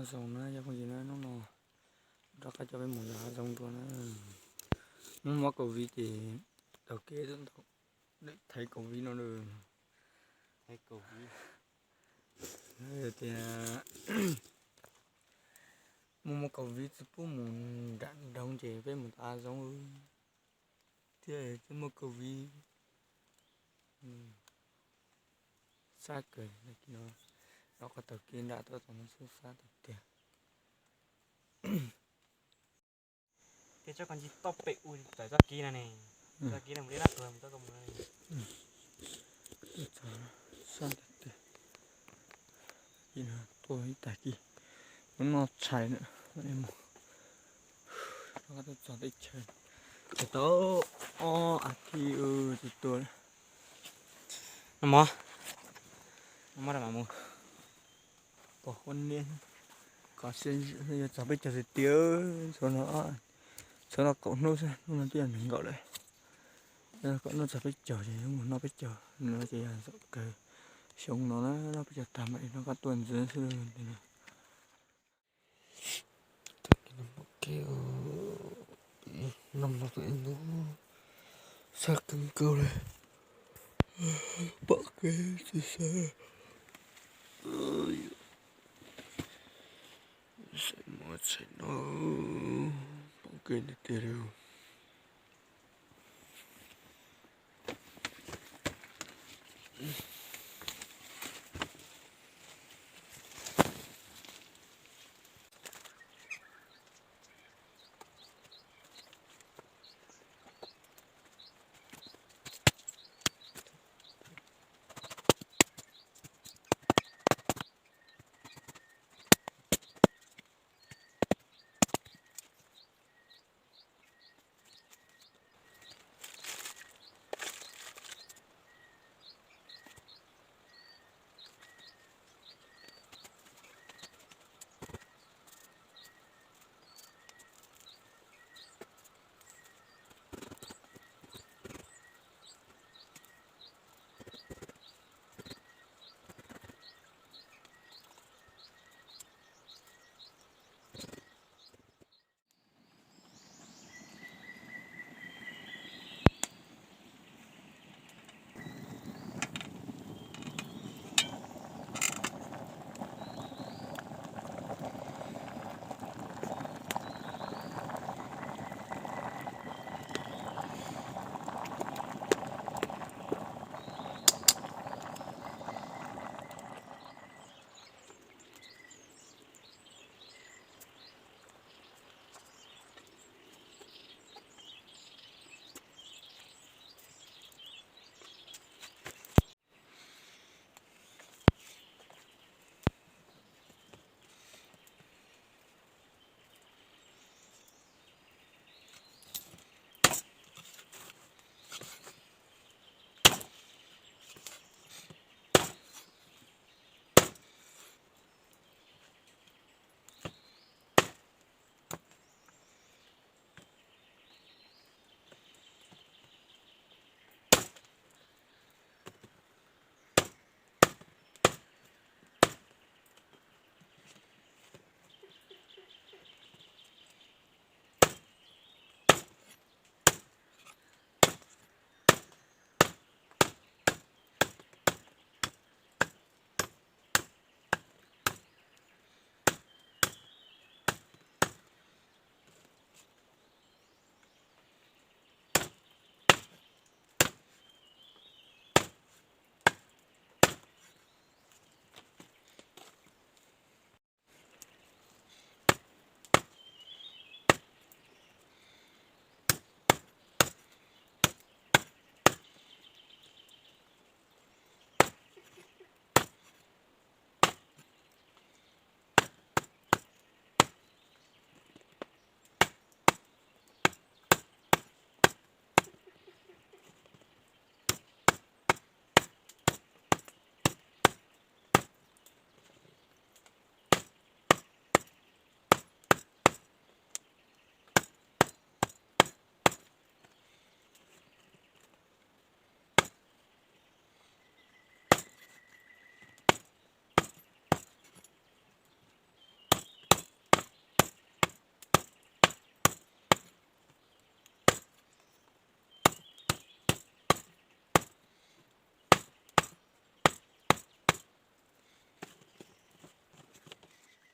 Zoo na cov phooj ywg na, hnub no rov qab coj peb mus yos hav zoov dua na. Muaj mob covid ces taug kev ntawm thaiv covid no na. Tias muaj mob covid tsis pub mus nram nroog ces peb mus tom hav zoov thiab tsis muaj covid. Xab kawg no, rov qab taug kev nram tuaj txog no xwb xab tiag tiag. Ces tsob ko ntsis toj pem u tawm txoj kev no ne, txoj kev no mus deb lab tuag mus txoj ko mus no. Xab tiag tiag. Tuaj ib tag kis, hnub no tshais na, mus rov qab tuaj txog teb chaws ces tau ob as thiv tsis tuaj. No mog, no mog rau mam mus pom huab niab kom seb yuav txog peb caug tiag tiag. Txog no, txog no kaum hnub xwb, hnub no twb yog nees nkaum lawm. Kaum hnub txog peb caug ces yuav mus noj peb caug no ces yog zaum kawg xyoo no na, noj peb caug tag mam li rov qab tuaj ntxiv xwb. Noj mov tus ib hnub sab kawg nkaus li, pom kev tsis sab. Saib mov tshais no, pom kev tiag tiag li.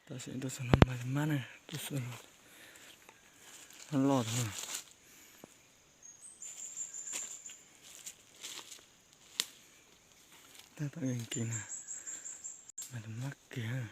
Tam sim tuaj txog no mas mab na, tuaj txog no loj tag. Tab tom nkees nkees na, mas mab kiag.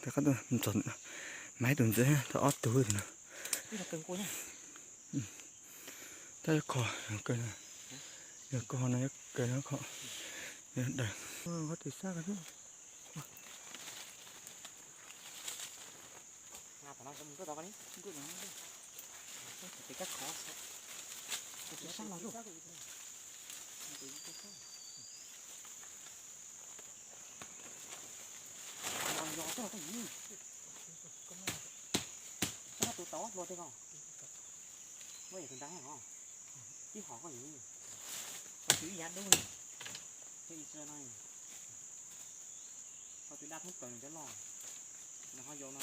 Tab qab tuaj txog, mas ib tug ntxiv, tau ob tug no. Tab kho, yog kho no, yog kho no, yog daws. Qhov twg sab ko thiab. Tus tau tus tau hluas tej ko, muaj yam tus nrab os, tib hom ko yus, tau tus ib yav dub, tib txwv no, tau tus dab thoob plaws nws cov loj, nws ho yau no.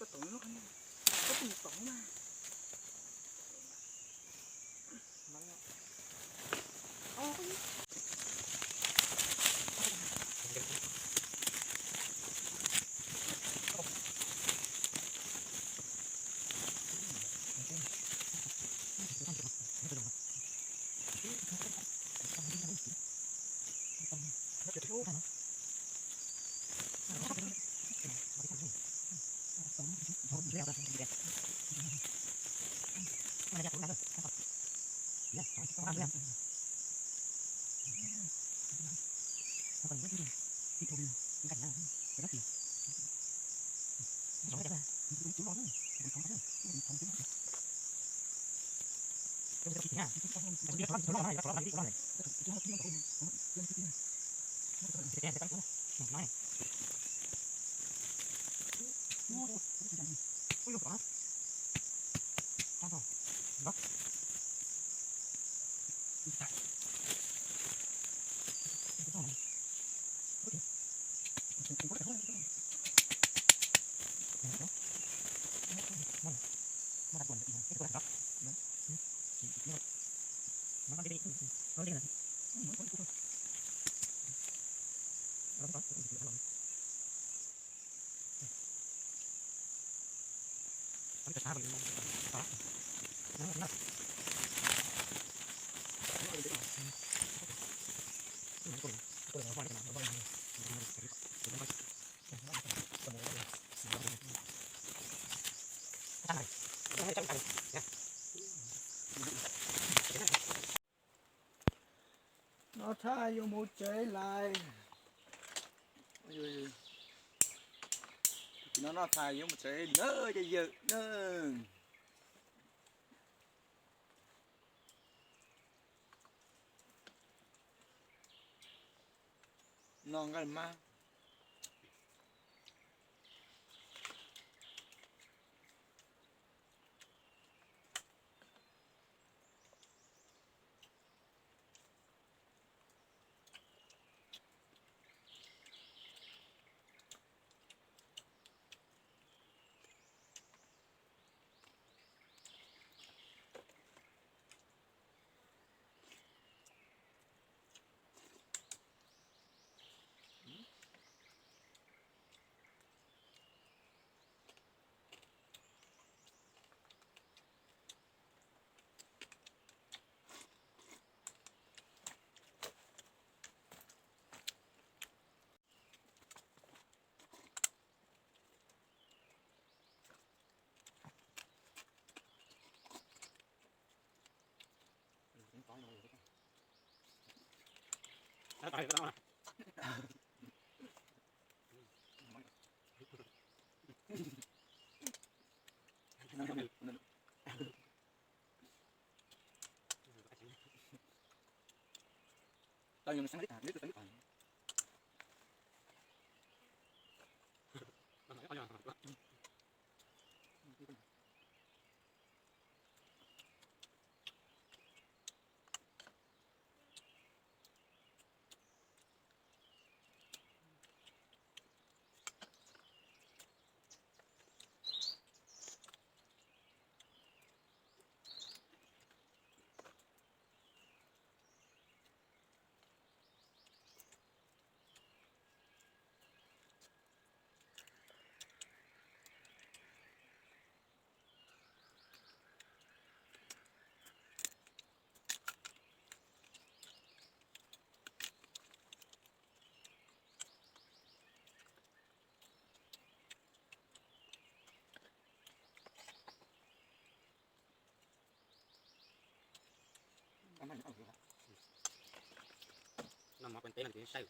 Koj tom no, koj tom no mas. No tshaj yuav mus tsev lawm. Tus no noj tag yuav mus tsev na, yawm yawm na. No nqaij mab. Noj mov kuv teb no ces saib.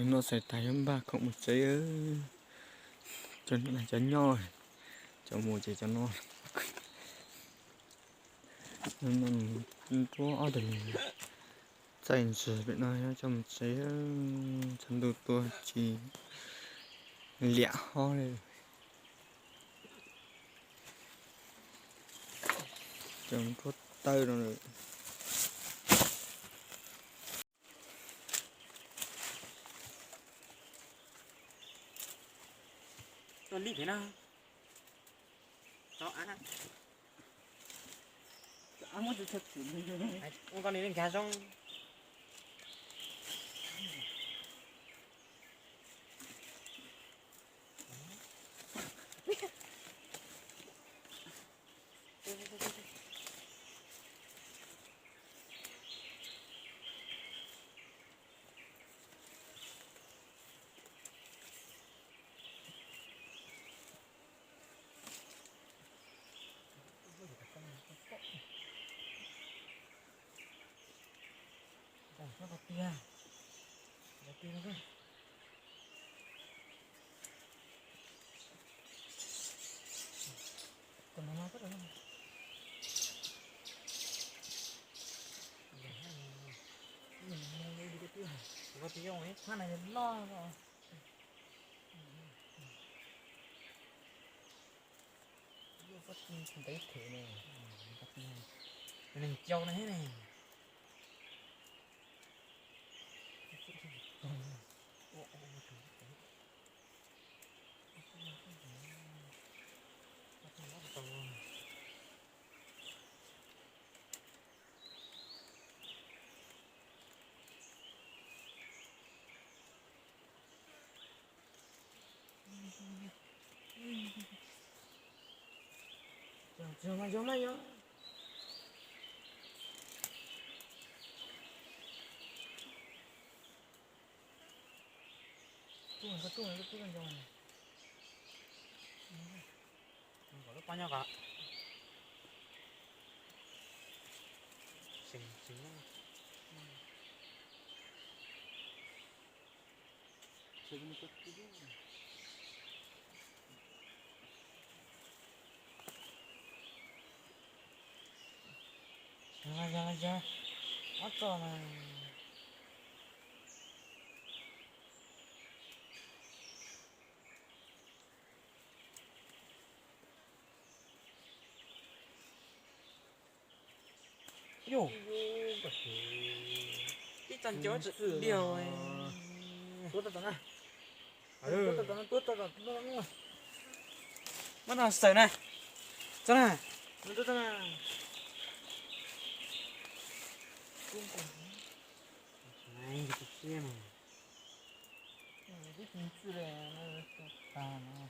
Noj txhais tas yuav npaj khoom mus tsev. Cov nyob, cov mus ces cov no. Nruab ob tug txaij ntsws pem no coj mus tsev, tshav ntuj tuaj tsis liam hob li. Cov nruab tawj no. Tuaj lib pem no. Tso av. Ua koj li nkag zoo. Ntev them ne, neeg cau ne thiab ne. Yog mas, yog mas, yog. Tuaj, koj tuaj, koj tuaj nco. Kom lub pob nyob kom seem seem nyob. Yog, yog, yog. Ob txoj mas. Yus, ib txoj ncauj txawm diag. Tuab tau tom na. Tuab tau tom na, tuab tau tom na. Muab no xaws na. Txog na. Tuab tau na. Ib tug ntxwj le, tag no.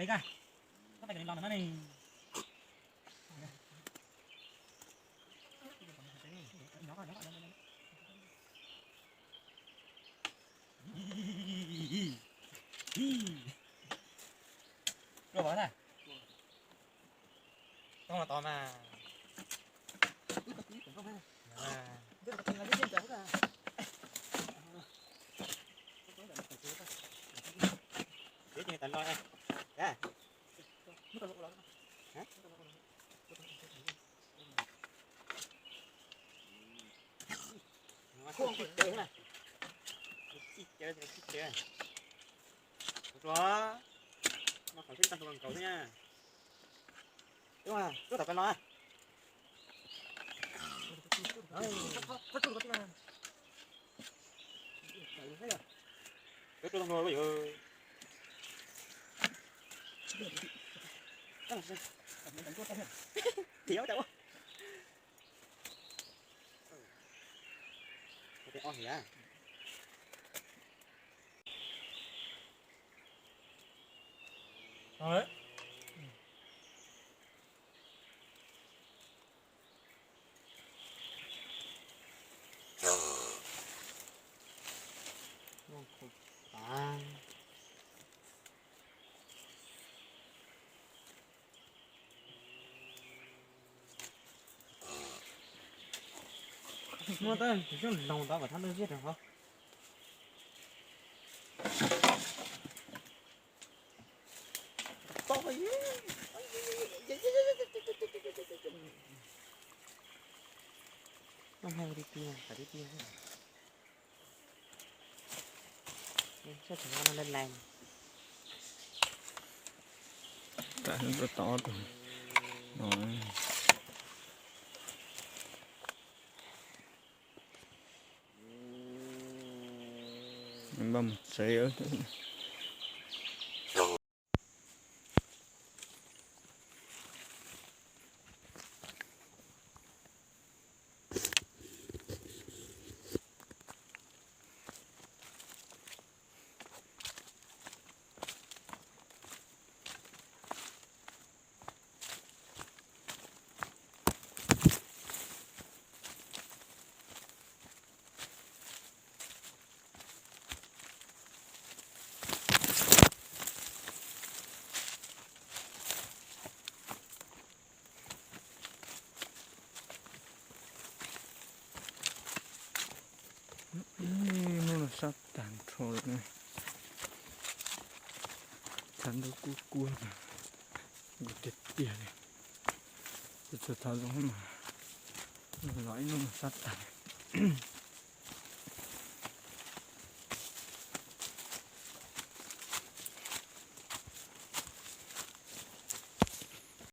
Peb ka, peb ka los no ne. Rau vawv na. Tau los tau mas. Tsis tas los. Tsis tas, no qhov tsis tau tus nkaus thiab na. Tuaj, tuaj tom peb los. Tuaj, tuaj, tuaj, tuaj. Tiav tas ua. Ob hiav. Muab tab tus xyoob loog tau kom thab ntawd ziab rau hov. Tau, tau, tau. Muab hais ua ti ti, tau ti ti. Sab tseem no laj laj. Tam hnub tod tod tus no. Npaj mus tsev. Sab tag nrho lawm ne. Tshav ntuj kub kub, nkaus tiag tiag li. Txhua txhua thav zoov mas los ib hnub mas sab tag li.